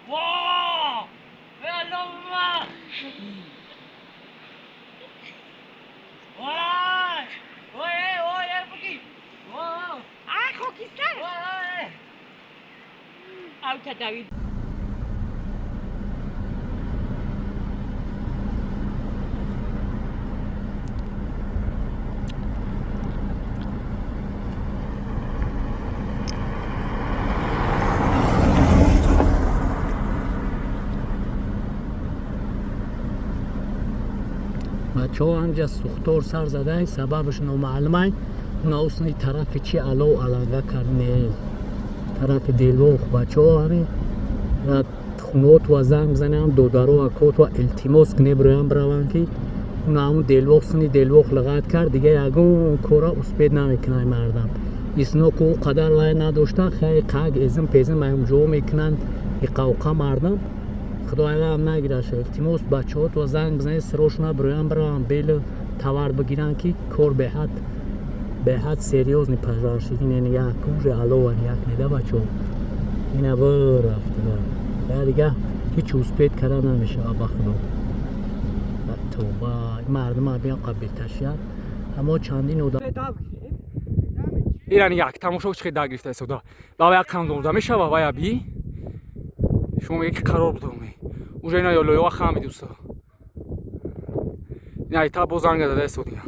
Ва! Аллоҳумма! Вай! Ой, ой, ой, буки! Вау! А, хокистар! Вай! Аута Давид. Бачаҳо, ҳамҷа сӯхтор сар задай, сабабаш номаълумай. Наусни тарафи чи алов аланга кард, тарафи Делвох. Бачаҳо, ҳами хунотва занг бизанем, додаро, акотва, илтимос кунем, роям бираванд, ки уна ҳамун Делвох, сини Делвох лиғат кард. Дига ягон кора успеть намекунай мардам. Исноку ӯ қадар вай надошта, хай қаг эзим пезим ҷо мекунанд, иқавқа мардам. Худоям нагираша. Илтимос, бачаҳотва занг бизанед, сирошона бироям бираванд, бели товар бигиранд, ки кор беҳад беҳад серьёзный пожар шид. Ин як уже алова як неда, бачаҳо, ина бирафт, я дига ҳеҷ успеть карда намешава. Ба худо, тоба, мардума биён қабилташият, аммо чандин одам. Ирани як тамошо чи да гирифта истода. Ба як қандомда мешава, вая би шумо мега, ки қарор будоме. Уже ина ёлоёва хамидуса, ина ита бо занга зада истодия.